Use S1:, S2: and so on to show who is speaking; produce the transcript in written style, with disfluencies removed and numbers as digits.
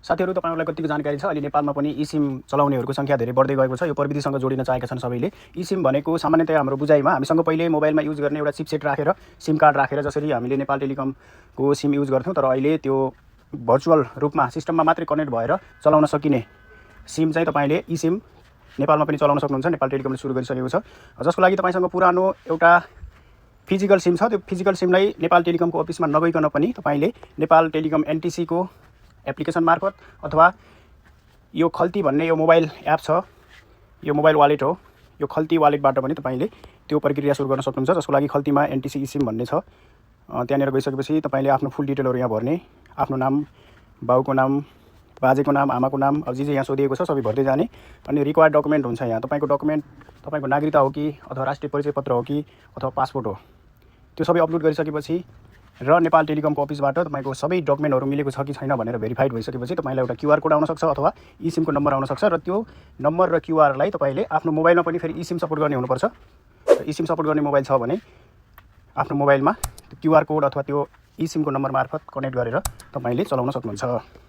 S1: साथीहरु तपाईहरुलाई कतिको जानकारी छ, अहिले नेपालमा पनि eSIM चलाउनेहरुको संख्या धेरै बढ्दै गएको छ। यो प्रविधिसँग जोडिन चाहेका छन् सबैले। eSIM भनेको सामान्यतया हाम्रो बुझाइमा हामीसँग पहिले मोबाइलमा युज गर्ने एउटा चिपसेट राखेर सिम कार्ड राखेर जसरी हामीले नेपाल टेलिकमको सिम युज गर्थ्यौं, तर अहिले त्यो भर्चुअल रूपमा सिस्टममा मात्रै कनेक्ट भएर चलाउन सकिने सिम चाहिँ तपाईले eSIM नेपालमा पनि चलाउन सक्नुहुन्छ। नेपाल टेलिकमले सुरु गरिसकेको छ, जसको लागि तपाईसँग पुरानो एउटा फिजिकल सिम छ। त्यो फिजिकल सिमलाई नेपाल टेलिकमको अफिसमा नगइकन पनि तपाईले नेपाल टेलिकम NTC को एप्लिकेसन मार्फत अथवा यो खल्ती भन्ने यो मोबाइल एप छ, यो मोबाइल वालेट हो, यो खल्ती वालेटबाट पनि तपाईले त्यो प्रक्रिया सुरु गर्न सक्नुहुन्छ। जसको लागि खल्तीमा NTC eSIM भन्ने छ, त्यहाँनिर गइसकेपछि तपाईले आफ्नो फुल डिटेलहरु यहाँ भर्ने, आफ्नो नाम, बाउको नाम, बाजेको नाम, आमाको नाम, अब जे यहाँ सोधिएको छ सबै भर्दै जाने। अनि रिक्वायर्ड डकुमेन्ट हुन्छ यहाँ, तपाईको डकुमेन्ट तपाईको नागरिकता हो कि अथवा राष्ट्रिय परिचय पत्र हो कि अथवा पासपोर्ट हो, त्यो सबै अपलोड गरिसकेपछि र नेपाल टेलिकमको अफिसबाट तपाईको सबै डकुमेन्टहरु मिलेको छ कि छैन भनेर भेरिफाइड भइसकेपछि तपाईलाई एउटा QR कोड आउन सक्छ अथवा eSIM को नम्बर आउन सक्छ र त्यो नम्बर र QR लाई तपाईले आफ्नो मोबाइलमा पनि फेरि eSIM सपोर्ट गर्ने हुनुपर्छ। र eSIM सपोर्ट गर्ने मोबाइल छ भने आफ्नो मोबाइलमा त्यो QR कोड अथवा त्यो eSIM को नम्बर मार्फत कनेक्ट गरेर तपाईले चलाउन सक्नुहुन्छ।